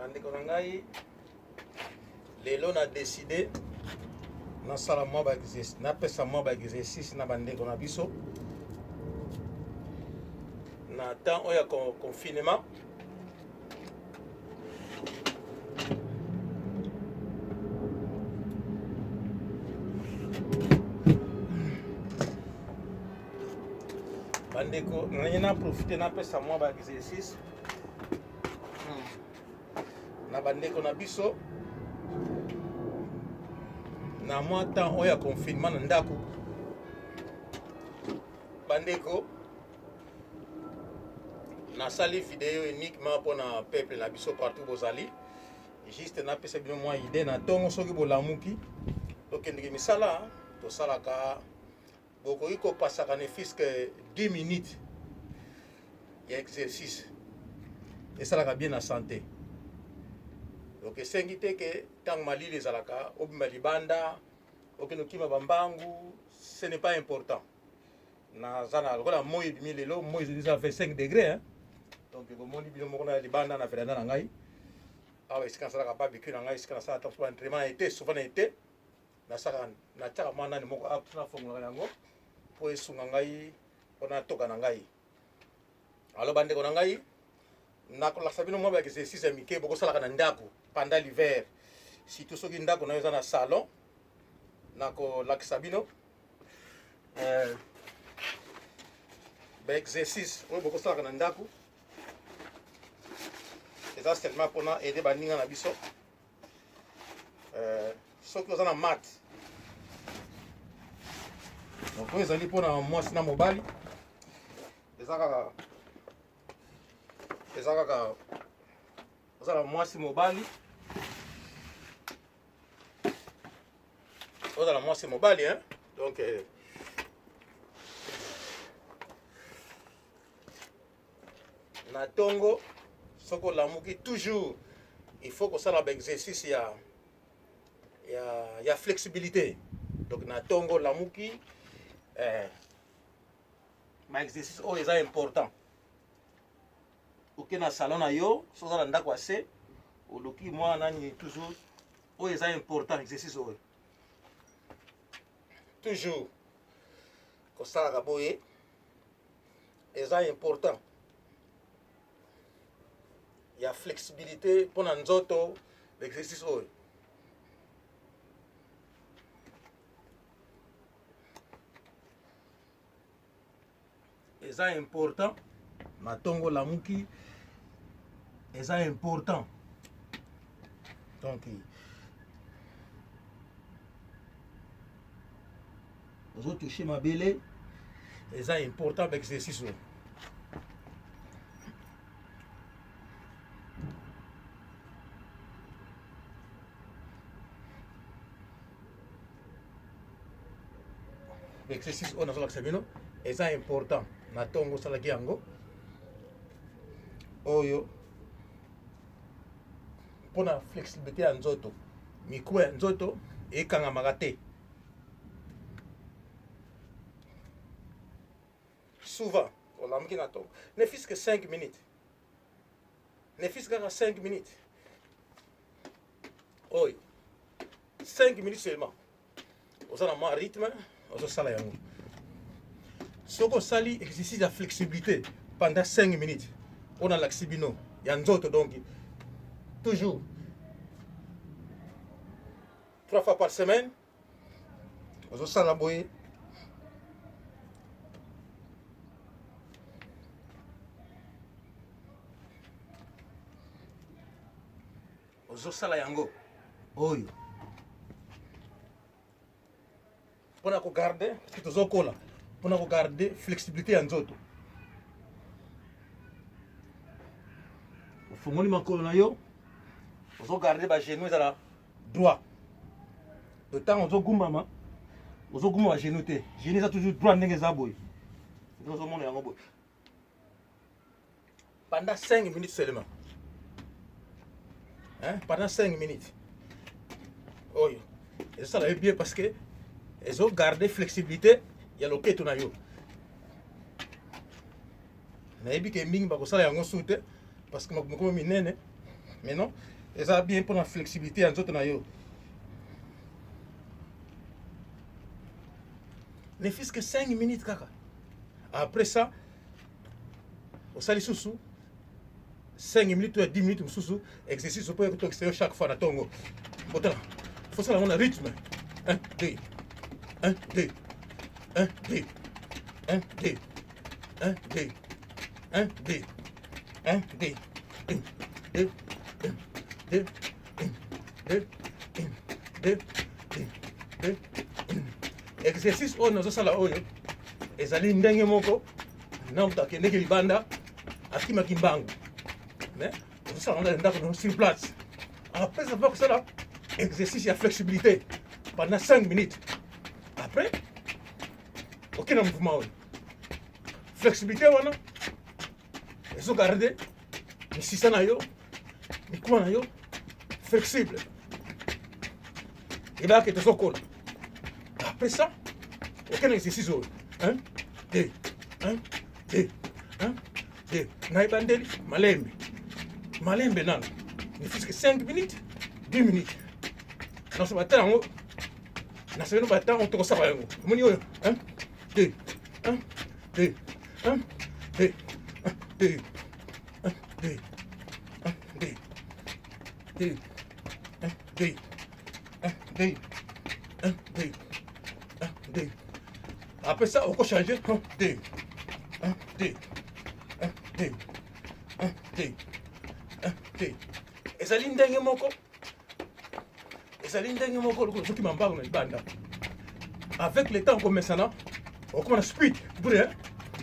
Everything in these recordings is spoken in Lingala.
Bandeko na ngai, lelo na decide nasala mwa ba napesa mwa ba exercice na bandeko na biso na temps oyo ya confinement. Bandeko, nalingi na profite napesa mwa ba exercice na bandeko na biso na mwa temps oyo ya confinement na ndako. Bandeko, nasali video uniquement mpona peuple na biso partout bozali, juste napesa bino mwa idée na ntongo. Soki bolamuki, tokendeke misala tosalaka, bokoki kopasaka ne fût que 10 minutes ya exercice, esalaka bien na santé. Donc esengi te ke ntango malili ezalaka, obima libanda, okende okima bambangu, ce n'est pas important. Naza na lokola moi ebimi lelo, moi eza 25 degré, hein? Donc bomoni bino moko na libanda na veranda na ngai awa, esika nasalaka barbecue na ngai, esika nasalaka ntango entraînement na été. Souvent na été nasalaka, natiaka mwa nani moko awa, nafongolaka yango mpo esunga ngai mpo natoka na ngai. Alors bandeko na ngai, nakolakisa bino mwa ba exercice ya mike bokosalaka na ndako pendant l'hiver, surtout soki ndako na yo eza na salon. Nakolakisa bino ba exercice oyo bokosalaka na ndako. Eza seulement mpona aider baninga na biso. Soki oza na mat, donc oyo ezali mpona mwasi na mobali, eza kaka oza na mwasi, mobali, ozala mwasi, mobali, hein? Donc na ntongo soki olamuki, toujours il faut kosala baexercice ya flexibilité. Donc na ntongo olamuki, baexercice oyo eza important. Oke na salon na yo, so oza na ndako ya se, oluki mwa nani, toujours oyo eza important. Exercice oyo toujours kosalaka boye eza important ya flexibilité mpona nzoto. Exercice oyo eza important na ntongo lamuki, eza important. Donc ozotouche mabele, eza important baexercice oyo. Exercice oyo nazolakisa bino eza important na ntongo osalaki yango oyo mpona flexibilité ya nzoto. Mikuwa ya nzoto ekangamaka te. Souvent olamuki na ntongo, ne fût que 5 minutes, ne fût kaka 5 minutes oyo, 5 minutes seulement, oza na mwa rythme, ozosala yango. Soki osali exercice ya flexibilité pendant 5 minutes oyo nalakisi bino ya nzoto, donc toujours trois fois par semaine ozosala boye, ozosala yango oyo mpona kogarde, parce que tozokola, mpona kogarde flexibilité ya nzoto. Ofungoli makolo na yo, ozogarde bagenou ezala droit. To ntango ozogumbama, ozogumba bagenou te, genou eza toujours droit ndenge eza boye, ndenge ozomona yango boye, pendant 5 minutes seulement, hein? Pendant 5 minutes oyo ezosala yo bien parce que ezogarde flexibilité ya loketo na yo. Nayebi ke mingi bakosala yango su te parce que makoma minene, mais non. Eza bien mpona flexibilité ya nzoto na yo. Ne fût-ce que 5 minutes kaka. Après ça, osali susu 5 minutes to 10 minutes mosusu exercice mpo ekotokisa yo chaque fois na ntongo. Botala, fosala yango na rythme. 1 2 1 2 1 2 1 2 1 2 1 2 1 2 1 2 1 2 1 2 1 2 1 2 1. Exercice oyo nazosala oyo ezali ndenge moko na moto akendeki libanda akimaki mbangu, mais ozosala yango na ndako na sur place. Après avoir kosala exercice ya flexibilité pendant 5 minutes, après okende na mouvement oyo, flexibilité wana ezogarde misisa na yo, mikuwa na yo flexible, ebaki tozokola. Après ça, okende exercice oyo 1 2 1 2 1 2. Na ebandeli malembe malembe nano, ne fût-ce que 5 minutes, 10 minutes. Naso batala yango, nasabino batango tokosala yango. Omoni oyo 1 2 1 2 1 2 1 2 1 2 1 2 2 1 2 1 2 1 2 1 2. Après ça, okochange 1 2 1 2 1 2 1 2 1 2. Ezali ndenge moko, ezali ndenge moko lokola ozokima mbango na libanda. Avec le temps okomesana, okoma na speed bure.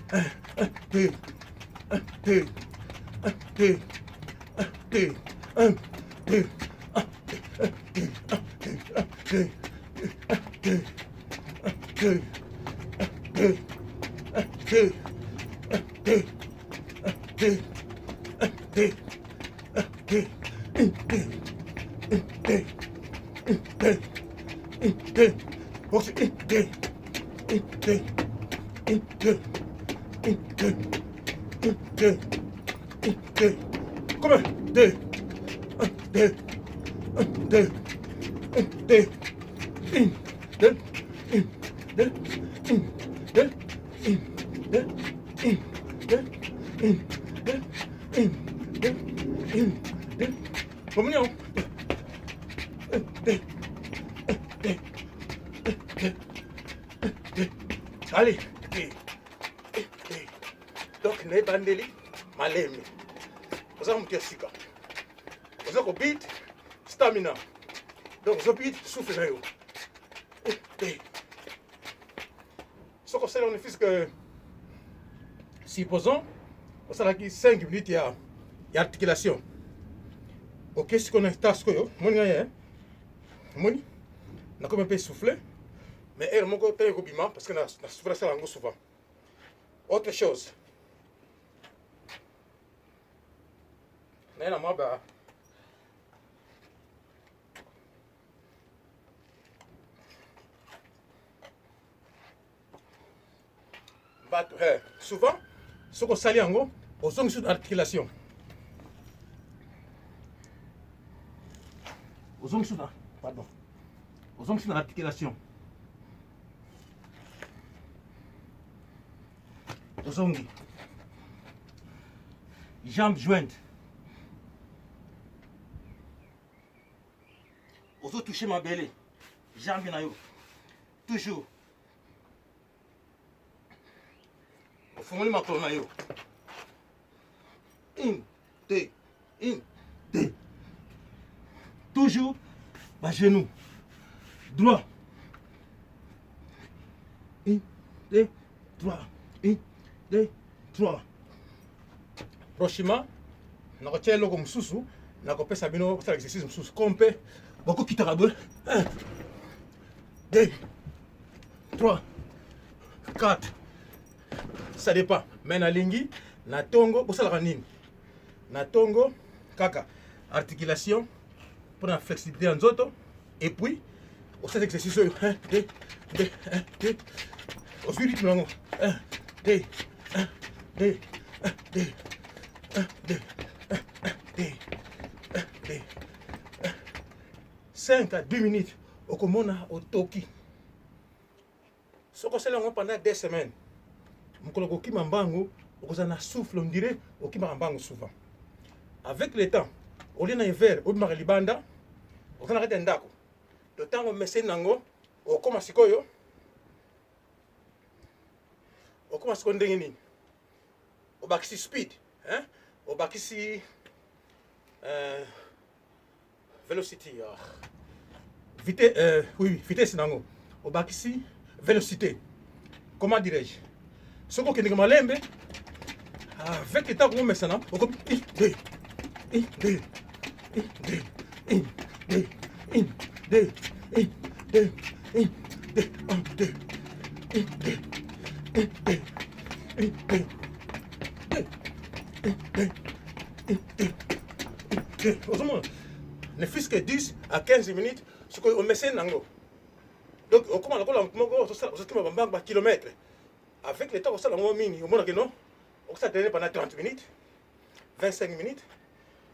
1 2 1 2 1 2 1 2 1 2 1 2 1 2 1 2 1 2 1 2 1 2 1 2 1 2 1 2 1 2 1 2 1 2 1 2 1 2 1 2 1 2 1 2 1 2 1 2. Combien? 2 1 2 1 2 1 2 1 2 1 2 1 2 1 2 1 2 1 2 1 2 1 2. Bomoni yango 1 2 1 2 1 2 1 2. Allez, 2 2. Donc na ebandeli malembe, oza moto ya sika, oza kobit stamina, donc ozobit souffle na yo. Soki osali ne fût-ce que, supposons osalaki 5 minutes ya articulation, ok. Sikoyo na ta sikoyo omoni ngai, omoni nakomi mpe souffle, mais heure moko ntango ekobima, parce que na souffle asala yango souvent. Autre chose, naye na mwa ba bato souvent soki osali yango, ozongisi na articulation, ozongisi na, pardon, ozongisi na articulation, ozongi jambe jointe, ozotouche mabele, jambe na yo toujours, ofungoli makolo na yo. 1 2 1 2. Toujours bagenou droit. 1 2 3 1 2 3. Prochainement nakotia eloko mosusu, nakopesa bino kosala exercice mosusu ko mpe bokokitaka boye 1 2 3 4, ça dépend. Mais nalingi na ntongo bosalaka nini? Na ntongo kaka articulation mpona flexibilité ya nzoto, et puis osala exercice oyo 1 2 2 1 2, ozwi rythme yango 1 2 1 2 1 2 1 2 1 2 1 2. 5 à 10 minutes okomona otoki. Soki osali yango pendant 2 semaines, mokolo okokima mbangu, okozala na souffle, on dirait okimaka mbangu souvent. Avec le temps, olie na hiver, obimaka libanda, oza na kati ya ndako, to ntango omeseni nango, okoma sikoyo, okoma sikoyo ndenge nini? Obakisi speed, hein? Obakisi velocity, vitesse, oui, vitesse nango obakisi vélocité, comment dirais-je, soki okendeke malembe, avec le temps komomesana, okomi 1 2 1 2 1 2 1 2 1 2 1 2 1 2 1 2 1 2 1 2 1 2 2 1 2 1 2 1 2. Ozomona, ne fût que 10 à 15 minutes, sikoyo omeseni nango, donc okóma lokola motu moko ozokima bambango bakilomètre. Avec le temps kosala yango mingi, omonake non, okosala traîner pendant 30 minutes, 25 minutes.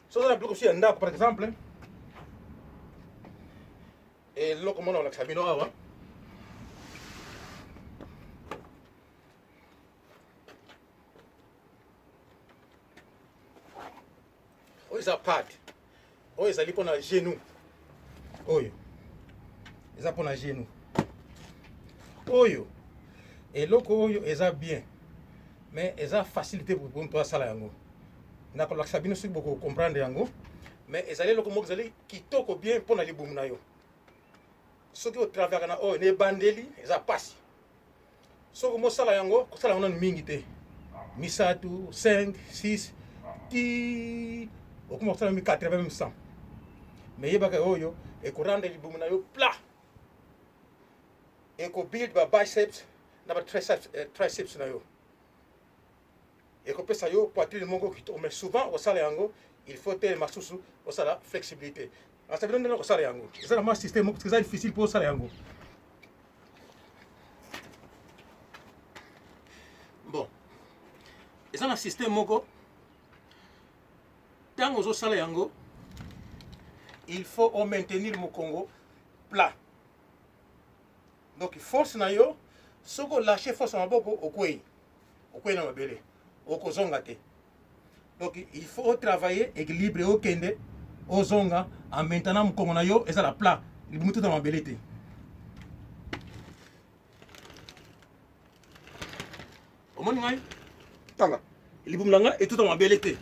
So oza na biloko mosusu ya ndako, par exemple eloko mona olakisa bino awa, oyo eza pad, oyo ezali mpona genou, oyo eza mpona genou. Oyo eloko oyo eza bien, mais eza facilité pour moto asala yango. Nakolakisa bino soki bokocomprendre yango, mais ezali eloko moko ezali kitoko bien mpona libumu na yo. Soki otravaillaka na oyo na ebandeli, eza pasi. Soki mosala yango, kosala yango nanu mingi te, misato, 5, 6, ti okoma kosala mi 80, même 100. Mais yebaka, oyo ekorendre libumu na yo plat, ekobuild ba biceps na ba triceps na yo, ekopesa yo poitrine moko kitoko. Mais souvent okosala yango, il faut telema susu, osala flexibilité. Asa bino ndenge kosala yango, eza na mwa système moko, eza difficile mpo osala yango. Bon, eza na système moko, ntango ozosala yango, il faut omaintenir mokongo plat. Donc force na yo, soki olâche force ya maboko, okwei, okwei na mabele, okozonga te. Donc il faut travailler équilibre, okende ozonga en maintenant mokongo na yo ezala plat, libumu tuta mabele te. Omoni ngai, tala, libumu na ngai etuta mabele te.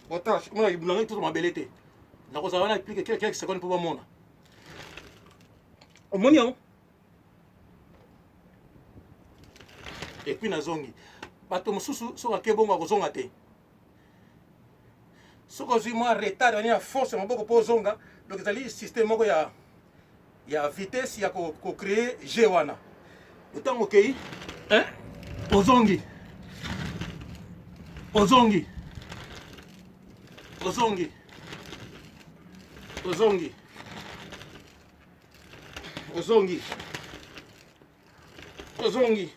Botala, mona, libumu na ngai etuta mabele te. Nakozala wana plus que quelques secondes mpo bamona. Omoni yango, et puis nazongi. Bato mosusu, soki ake bongo, akozonga te. Soki ozwi mwa retard wani ya force ya maboko mpo ozonga, donc ezali système moko ya vitesse ya kocréer g wana. Ntango okei, ozongi, ozongi, ozongi, ozongi, ozongi, ozongi.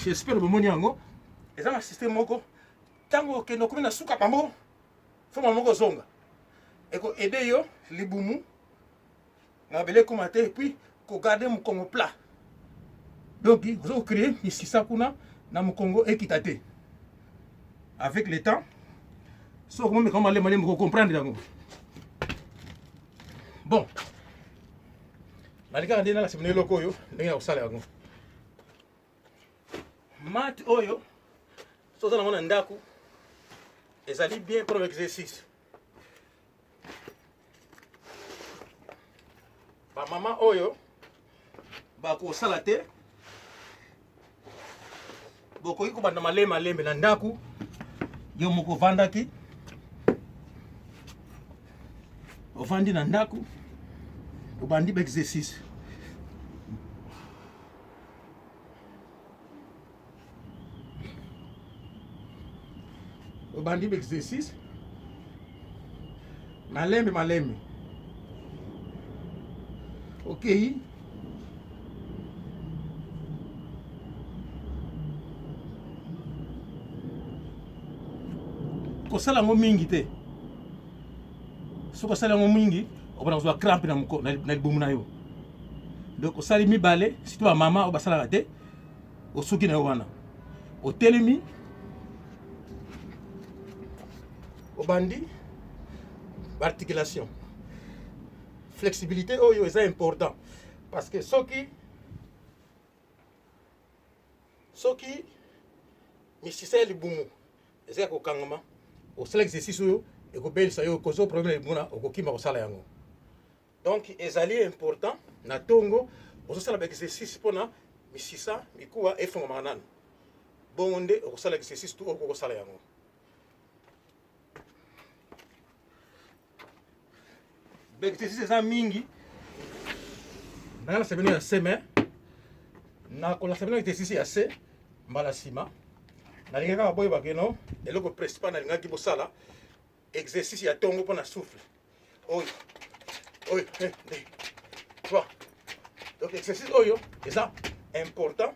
J'espère bomoni yango. Eza na système moko, ntango okende, okomi na suka bango, fo moko ozonga, ekoaider yo libumu na mabele ekóma te, et puis kogarder mokongo plat. Donc oza kocréer misisa kuna na mokongo ekita te. Avec le temps, soki okomomeka malembe malembe, kocomprendre yango. Bon, nalikaka nde nalakisa bino eloko oyo, ndenge ya kosala yango. Mat oyo, so oza nango na ndako, ezali bien mpona exercice. Bamama oyo bakosala te, bokoki kobanda malembe malembe na ndako. Yo moko ovandaki, ovandi na ndako, obandi baexercice. Obandi ba exercice malembe malembe, okei kosala yango mingi te. Soki osali yango mingi, okona kozwa crampe na libumu na yo. Donc osali mibale, surtout bamama oyo basalaka te, osuki na yo wana, otelemi, obandi baarticulation, flexibilité. Oyo eza important parce que soki misisa ya libumu eza ya kokangama, osala exercice oyo ekobelisa yo, okozwa problème na libumu na okokima kosala yango. Donc ezali important na ntongo ozosala baexercice mpona misisa mikuwa efungwamaka nano, bongo nde okosala exercice tu oyo okosala yango. Baexercice eza mingi, nanga na bino ya se, mais nakolakisa bino exercice ya se mbala nsima. Nalingi kaka boyeba que non, eloko principal nalingaki bosala exercice ya ntongo mpona souffle oyo oyo, 1, 2, 3. Donc exercice oyo eza important.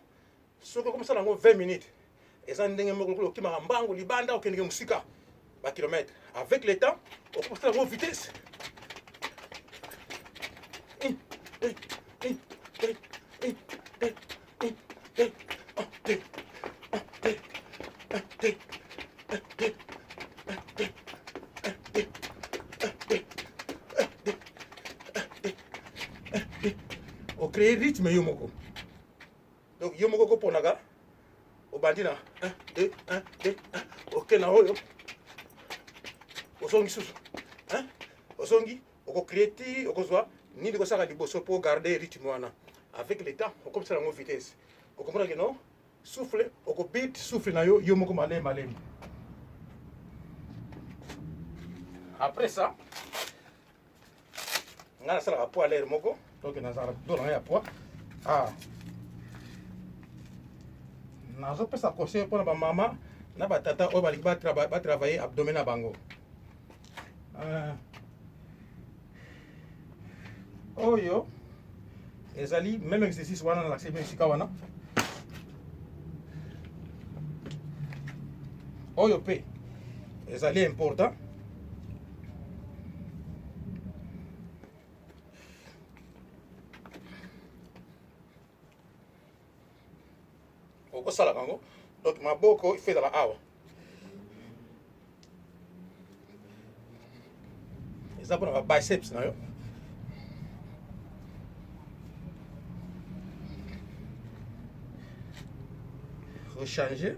Soki okomosala yango 20 minutes, eza ndenge moko lokola okimaka mbangu libanda, okendeke mosika bakilomètre. Avec le temps okosala yango vitesse. 1, 2, 1, 2, 1, 2, 1, 2, 1, 2, 1, 2, 1, 2, 1, 2, 1, 2, 1, 2, 1, 2, 1, 2, 1, 2, 1, 2. Ocréer rythme yo moko. Donc yo moko koponaka, obandi na 1, 2, 1, 2, 1, oke na oyo, ozongi susu, ozongi, okocréer ti okozwa nini kosala liboso mpo garder rythme wana. Avec le temps okomisala yango vitesse, okomona que non, souffle okobit souffle na yo yo moko malembe malembe. Après ça, ngai nasalaka poids l'air moko. Donc nazalaka do na ngai ya poids. Ah, nazopesa conseil mpona bamama na batata oyo balingi batravaille abdomen na bango. Oyo ezali même exercice wana nalakisi bino esika wana. Oyo mpe ezali important. Okosalaka yango, donc maboko il faut ezala awa. Eza mpona ba biceps na yo. Rechange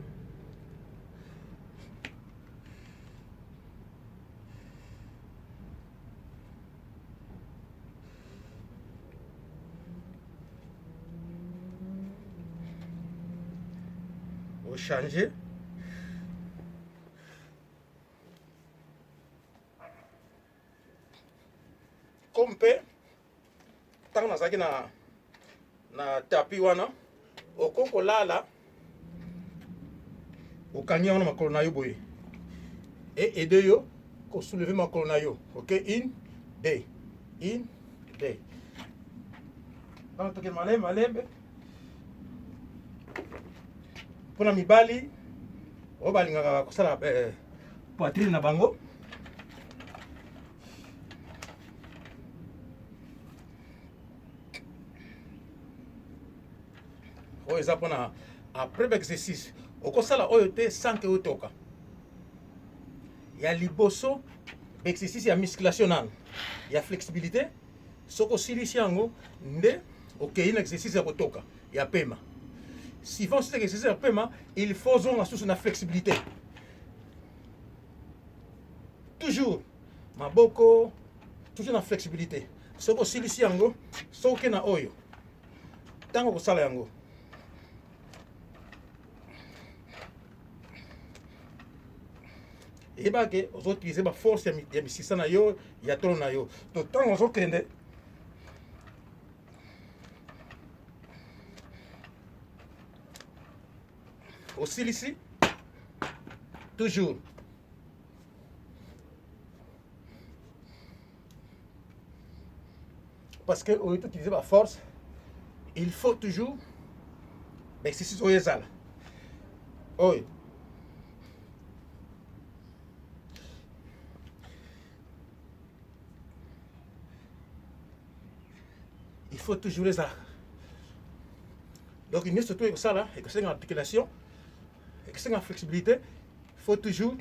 ochange. Comme mpe ntango nazalaki na tapis wana, okoki kolala, okangi yango na makolo na yo boye, e aide yo kosoulever makolo na yo. Ok, une, deux, une, deux. Donc tokende malembe malembe. Mpona mibali oyo balingaka kosala poitrine na bango, oyo eza mpona après baexercice. Okosala oyo te sans que otoka ya liboso baexercice ya musculation nano ya flexibilité. Soki osilisi yango, nde okei na exercice ya kotoka ya pema. Suivant osilisi exercice ya pema, il faut ozonga susu na flexibilité, toujours maboko, toujours na flexibilité. Soki osilisi yango, soki oke na oyo, ntango kosala yango, eyeba que ozoutiliser baforce ya misisa na yo, ya tolo na yo. To ntango ozokende, osilisi, toujours. Parce que oyo utiliser ba force, il faut toujours ba exercice oyo ezala oyo. Il faut toujours ezalaka. Donc nyonso to ekosala, ekosenga articulation, ekosenga flexibilité. Il faut toujours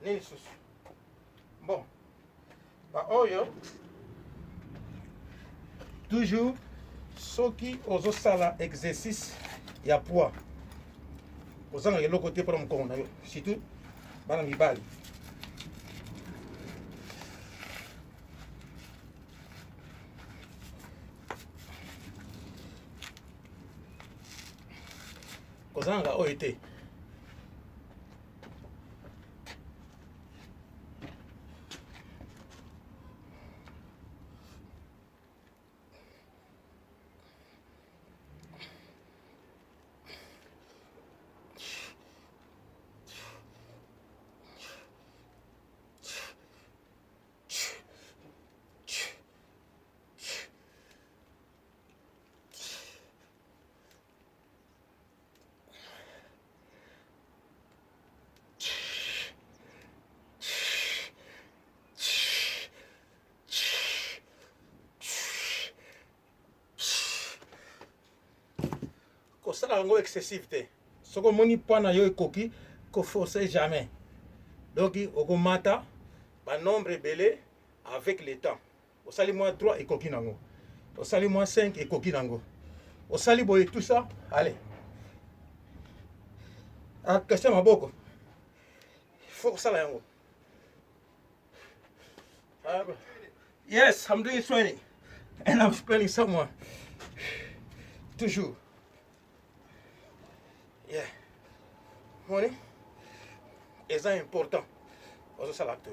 nini lisusu. Bon, baoyo toujours, soki ozosala exercice ya poids, ozangaka eloko te mpona mokongo na yo, surtout bana mibali. Kozangaka oyo te. Kosala yango excessive te. Soki omoni poids na yo ekoki, koforce jamais. Donc okomata banombre ebele avec le temps. Osali mwa 3, ekoki nango. Osali mwa 5, ekoki nango. Osali boye, tout ça. Allez, question maboko, il faut kosala yango. Yes, I'm doing training and I'm explaining someone toujours. Yeah, moni eza important, ozosala acte.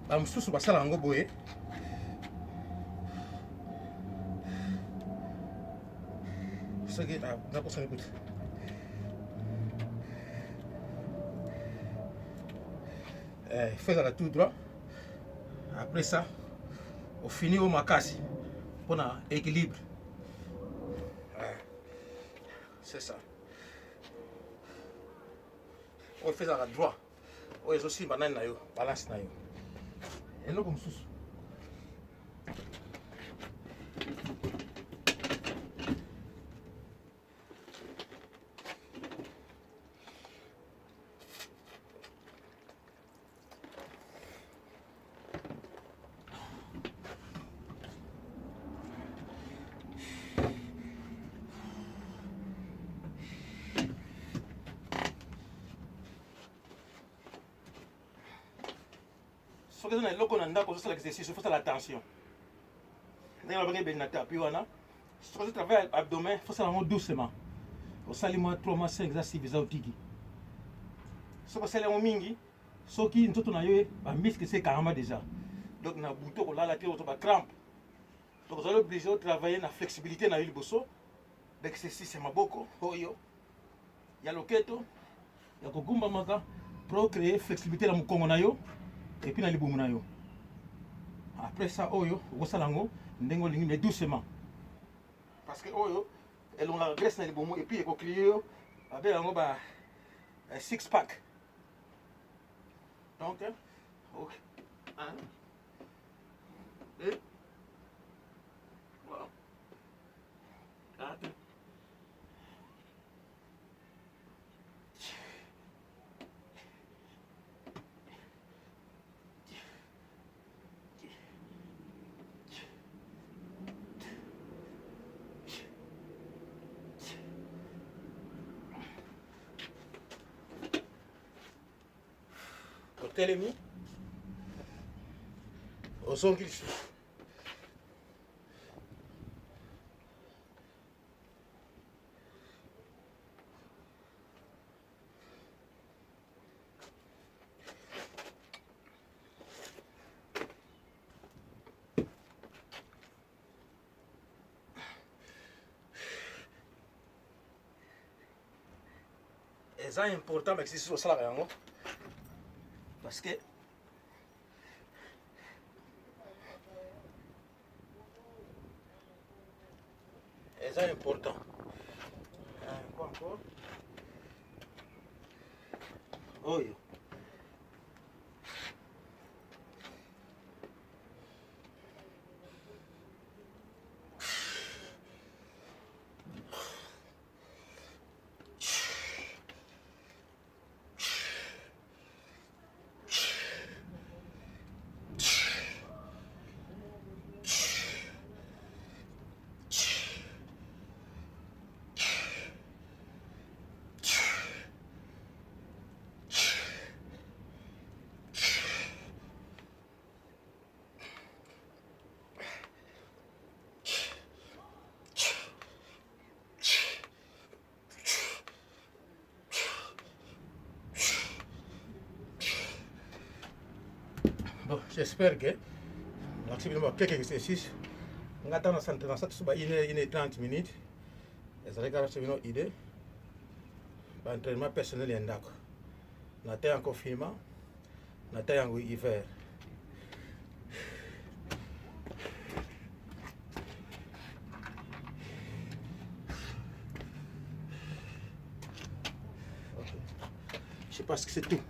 Bamosusu basala yango boye. Soki nakosani kutu, il faut ezala tout droit. Après ça, ofini oyo makasi mpona équilibre. C'est ça. Oyo faut ezalaka droit. Oyo ezosimba nani na yo, balance na yo. Eloko mosusu, soki eza na eloko na ndako, ozosala exercice, faut sala attention ndenge babangi ebeli na tapis wana. Soki ozotravaille abdomen, faut sala yango doucement. Osali mwa 3, mwa 5, eza suffisant, otiki. Soki osali yango mingi, soki nzoto na yo bamuscle esi ekangama déjà, donc na butu okolala te, ozo bacrampe. Donc ozali obligé otravaille na flexibilité na yo liboso, baexercice ya maboko oyo ya loketo ya kogumbamaka, pro créer flexibilité na mokongo na yo et puis na libumu na yo. Après ça, oyo okosala yango ndenge olingi, mais doucement, parce que oyo elongolaka graisse na libumu et puis ekocréer yo, babenga yango ba six pack. Donc ok, 1, 2, 3, 4. Otelemi, ozongi lisusu. Eza important ba exercice osalaka yango parce que eza important. Quoi encore? Oyo Bon, j'espère que nalakisi bino ba quelques exercices. Nga ntango na sati so ba 1 heure, 1 heure 30 minutes, ezalaki kaka napesa bino idée ba entraînement personnel ya ndako na temps ya confinement, na temps yango hiver. Je pense que c'est tout.